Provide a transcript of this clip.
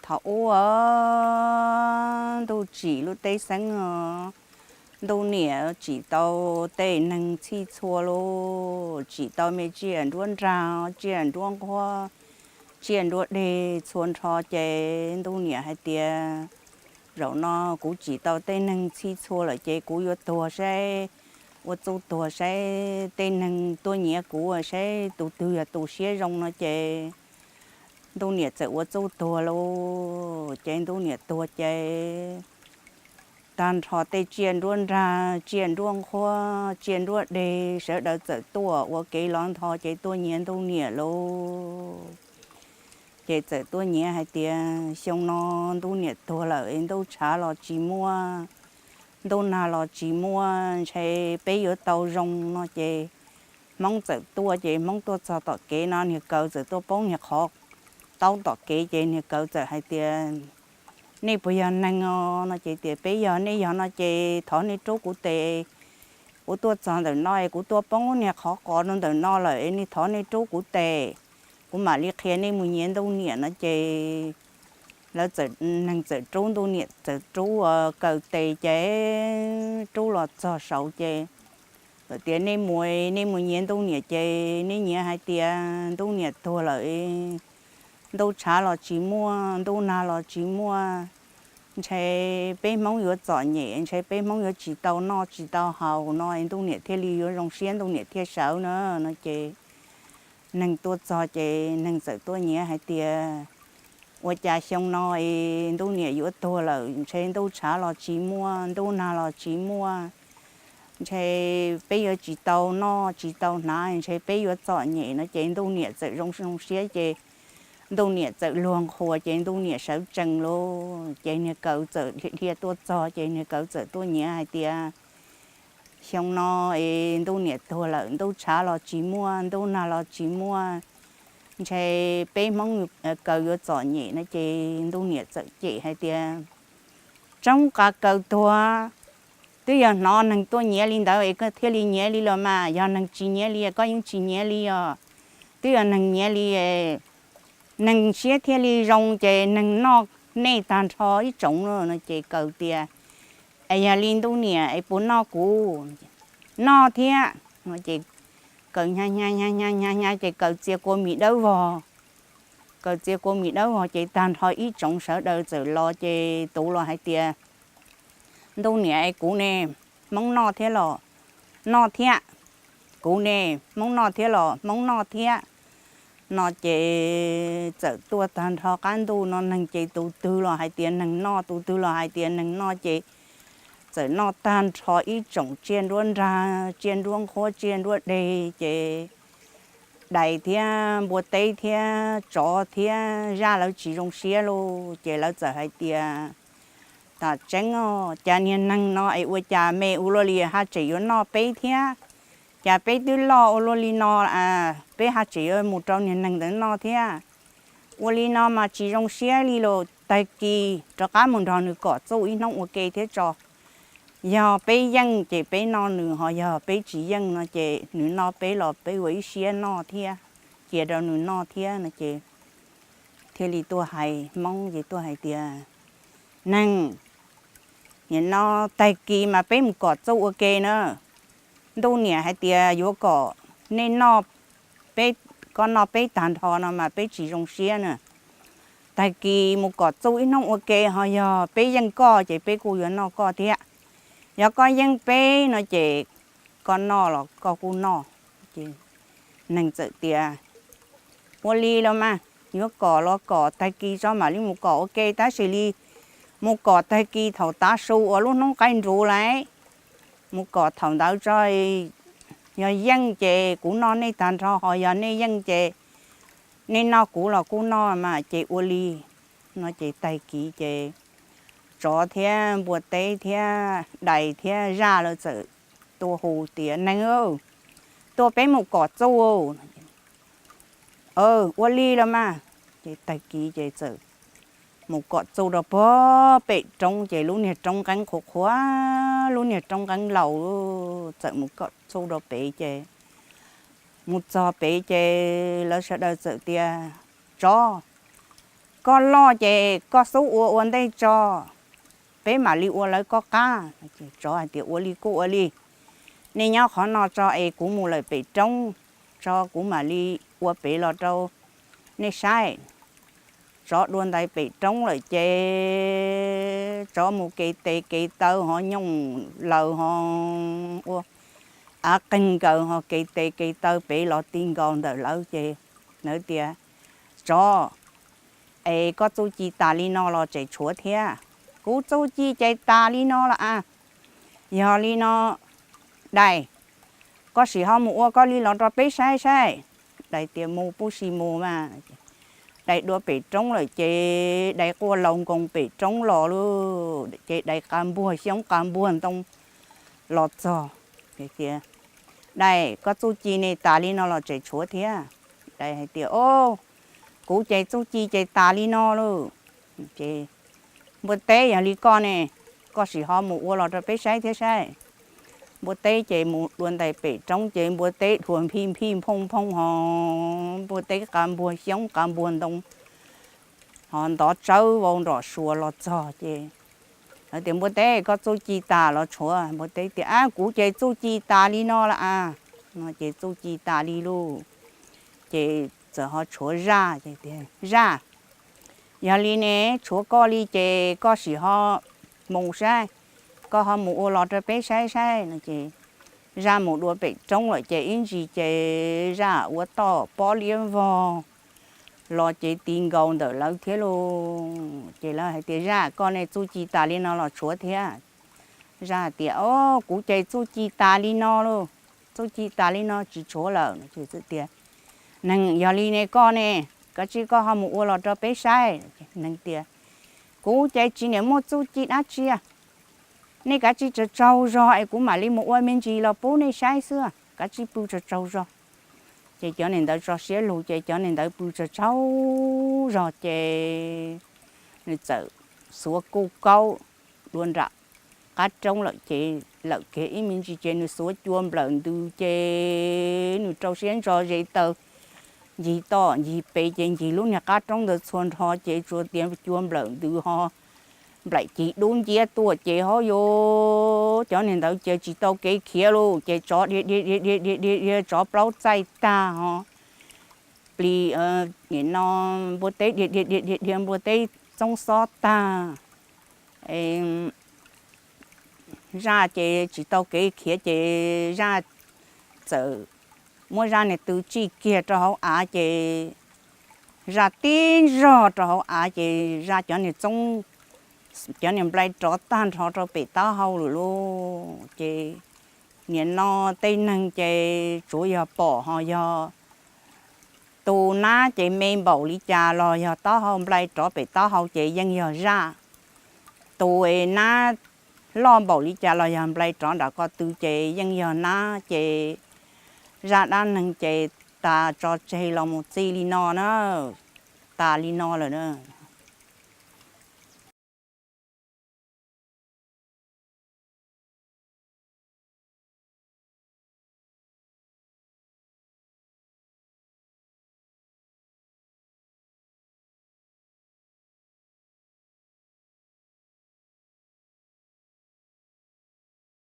Thaum ub os, ntuj tsim lub teb xeeb os, ntuj niam tsim tau tej neeg txhij txhua lauj, tsim tau me tsiaj nruab nrag, tsiaj nruab nqhuab, tsiaj nruab deg txhua nrho ces ntuj niam hais tias, zaum no kuv tsim tau tej neeg txhij txhua lawm ces kuv yuav tuag saib, ua txuj tuag saib tej neeg tuaj nyiav kuv saib tus twg yog tus siab zoo no ces ntuj niam txawm ua txuj tuag lauj. Ces ntuj niam tuag ces tag nrho tej tsiaj nruab nrag, tsiaj nruab nqhuab, tsiaj nruab deg sawv daws txawm tuaj ua kev lov ntho ces tuaj nyiav ntuj niam lauj. Ces txawm tuaj nyiav hais tias, xyoo no ntuj niam tuag lawm es ntuj tshav los tsis muaj, ntuj nag los tsis muaj, ntshe peb yuav tau zoo no ces Hmoob txawm tuaj ces Hmoob tuaj txog tom kev no niag kaws txawm tuaj poob niag qhov taub tom kev ces niag kaws txawm hais tias, nej puas yog neeg os no ces tias peb yog, nej yog no ces thov nej rub kuv tes, kuv tuaj txog ntawm no es kuv tuaj poob niag qhov qos rau ntawm no lawm es nej thov nej rub kuv tes, kuv mam li qhia nej mus nyiav ntuj niam no ces lawv txawm, neeg txawm rub ntuj niam, txawm rub kaws tes ces rub los txog saud ces lawv tias nej mus, nej mus nyiav ntuj niam ces nej nyiav hais tias ntuj niam tuag lawm, ntuj tshav los tsis muaj, ntuj nag los tsis muaj, ntshe peb Hmoob yuav txom nyem, ntshe peb Hmoob yuav tsis tau noj tsis tau haus no ntuj niam thiaj li yuav zoo siab ntuj niam thiaj sawv na no ces neeg tuaj txog ces neeg txawm tuaj nyiav hais tias, ua cas xyoo no es ntuj niam yuav tuag lawm, ntshe ntuj tshav los tsis muaj, ntuj nag los tsis muaj, ntshe peb yuav tsis tau noj tsis tau hnav, ntshe peb yuav txom nyem no ces ntuj niam txawm zoo zoo siab ces ntuj niam txawm luag nqhuas ces ntuj niam sawv tsees lauj. Ces niag kaws txawm dhia tuaj txog ces niag kaws txawm tuaj nyiav hais tias, xyoo no es ntuj niam tuag lawm, ntuj tshav los tsis muaj, ntuj nag los tsis muaj, ntshe peb Hmoob kaws yuav txom nyem no ces ntuj niam txawm cem hais tias, tsoob qa kaws tuag, twb yog hnov neeg tuaj nyiav li ntawd es koj thiaj li nyiav li los mas, yog neeg tsis nyiav li koj yeej tsis nyiav li os. Twb yog neeg nyiav li, neeg siab thiaj li zoo ces neeg noj nej tag nrho ib tsoom no no ces kaws tias, es yog li ntuj niam es puas noj kuv? Noj thiab no ces kaws hnyav hnyav hnyav hnyav hnyav hnyav ces kaws txia kua mis dawb vog. Kaws txia kua mis dawb vog ces tag nrho ib tsoom sawv daws txawm los ces tus los hais tias, ntuj niam es kuv ne, Hmoob noj thiab los? Noj thiab. Kuv ne, Hmoob noj thiab los? Hmoob noj thiab. No ces txawm tuaj tag nrho qab ntuj no neeg ces tus twg los hais tias neeg noj, tus twg los hais tias neeg noj ces txawm noj tag nrho ib tsoom tsiaj nruab nrag, tsiaj nruab nqhuab, tsiaj nruab deg ces dais thiab npua teb thiab tsov thiab zaj lawv tsis zoo siab lauj ces lawv txawm hais tias, tam tseeb os, cas niag neeg no es ua cas me ua luaj li haj tseem yuav noj peb thiab? Cas peb twb loj ua luaj li no, peb haj tseem yuav mus rau niag neeg ntawd noj thiab? Ua li no mas tsis zoo siab li los tag kis rov qab mus nrog nws kom txuj ib hnub ua ke thiab tso. Yog peb yeej ces peb noj nws, ho yog peb tsis yeej no ces nws noj peb los peb ua ib siab noj thiab, cia rau nws noj thiab no ces thiaj li tuaj hais Hmoob ces tuaj hais tias, neeg, nim no tag kis mas peb mus kom txuj ua ke na. Ntuj niam hais tias yuav kom nej noj, peb, koj noj peb tag nrho no mas peb tsis zoo siab na. Tag kis mus kom txuj ib hnub ua ke, ho yog peb yeej koj ces peb kuj yuav noj koj thiab. Yog koj yeej peb no ces koj noj los koj kuj noj. Neeg txawm tias, ua li los mas, yuav kom los kom tag kis tso mam li mus kom ua ke, tab sis li mus kom tag kis thaum tav su uas lub hnub qaij nruv lawm, mus kom thaum ntawd tso. Yog yeej ces kuv noj nej tag nrho, ho yog nej yeej ces nej noj kuv los kuj noj mas ces ua li. No ces tag kis ces tsov thiab npua teb thiab dais thiab zaj lawv txawm tuaj hu tias, neeg, tuaj peb mus kom txuj. Ua li los mas. Ces tag kis ces txawm mus kom txuj rau puag pem roob ces lub niag roob nqeeb qhuav qhuav, lub niag roob nqeeb laus, txawm mus kom txuj rau pem ces mus txog pem ces lawv sawv daws txawm tias, tsov, koj loj ces koj xub ua ua ntej tso, peb mam li ua lawv koj qab. Tsov hais tias, Ua li kuj ua li, nej nyob qhov no tso es kuv mus lawm pem roob tso, kuv mam li ua pem los rau nej saib. Tsov dua ntais pem roob lawm ces tsov mus kev tes kev taw ho nyooj laws ho ua av qeeg nkaws ho kev tes kev taw pem los ti nkaus ntawm lawv ces lawv tias, Tsov, es koj txuj ci tas li no los tseem tshuav thiab? Kuv txuj ci ces tas li no los a. Yog li no, dais, koj sim ho mus ua koj li los rau peb saib saib. Dais tias, Mus pub sis mus mas. Dais dua pem roob lawm ces dais quaj laus nkoos pem roob los lauj, ces dais qa npuag xyoob qa npuag ntoo los txog. Dais, koj txuj ci ne tas li no los tseem tshuav thiab? Dais hais tias, O, kuv ces txuj ci ces tas li no lauj. Ces, Npua teb, yog li koj ne, koj sim ho mus ua los rau peb saib thiab saib. Npua teb ces mus dua ntais pem roob ces npua teb dhuav nphij nphij nphooj nphooj ho npua teb qa npuag xyoob qa npuag ntoo ho ntov tsawb vau nrom suas los txog ces lawv tias, Npua teb, koj txuj ci tas los tshuav? Npua teb tias, Ab, kuv ces txuj ci tas li no lawm a. No ces txuj ci tas li lauj. Ces txawm ho tshuav zaj ces tias, Zaj, yog li ne, tshuav koj li ces koj sim ho mus saib, koj ho mus ua los rau peb saib saib. No ces zaj mus dua pem roob lawm ces ib ntsis ces zaj ua toj pob liab vog los ces ti nkaus ntawm lawv thiab lauj. Ces lawv hais tias, Zaj, koj ne txuj ci tas li no los tshuav thiab? Zaj tias, O, kuv ces txuj ci tas li no lauj, txuj ci tas li no tsis tshuav lawm. Tias, Neeg, yog li ne koj ne, kav tsij koj ho mus ua los rau peb saib. Neeg tias, Kuv ces tsis niam muaj txuj ci dab tsi, nej kav tsij tsaug tsaug zog es kuv mam li mus ua me ntsis los pub nej saib xwb, kav tsij pw tsaug tsaug zog. Ces cov niam ntawd tso siab lug ces cov niam ntawd pw tsaug tsaug zog ces nws txawm xuav kuj kaub dua nram qab roob lawm ces lawm kiag ib me ntsis ces nws xuav cua nplawm ntws ces nws rau siab ntso ze taw ncig toj ncig pem ces ncig lub niag qab roob ntawd txhua nrho ces tsuas tias cua nplawm ntws ho nplaim cig dub nciab tuaj ces ho yuav cov niag ntawd ces tsis tau kev khiav lauj ces tsov dhia dhia dhia dhia dhia dhia tsov plaub txaij tag ho plis, nim no npua teb dhia dhia dhia dhia dhia npua teb txoob xob tag. Zaj ces tsis tau kev khiav ces zaj txawm muab zaj niag tw tsij kiag rau hauv av ces zaj tib zog rau hauv av ces zaj cov niag txoob, cov niag nplai rov tag nrho rau pem taub hau lawm lauj. Ces nim no tej neeg ces tsuav yog pom ho yog tus nab ces me npaum li cas los yog taub hau nplai rov pem taub hau ces yeej yog zaj. Tus nab loj npaum li cas los yog nplai rov nram ko tw ces yeej yog nab. Ces zaj dab neeg ces tas tso tseg los mus txij li no na, tas li no lawm na.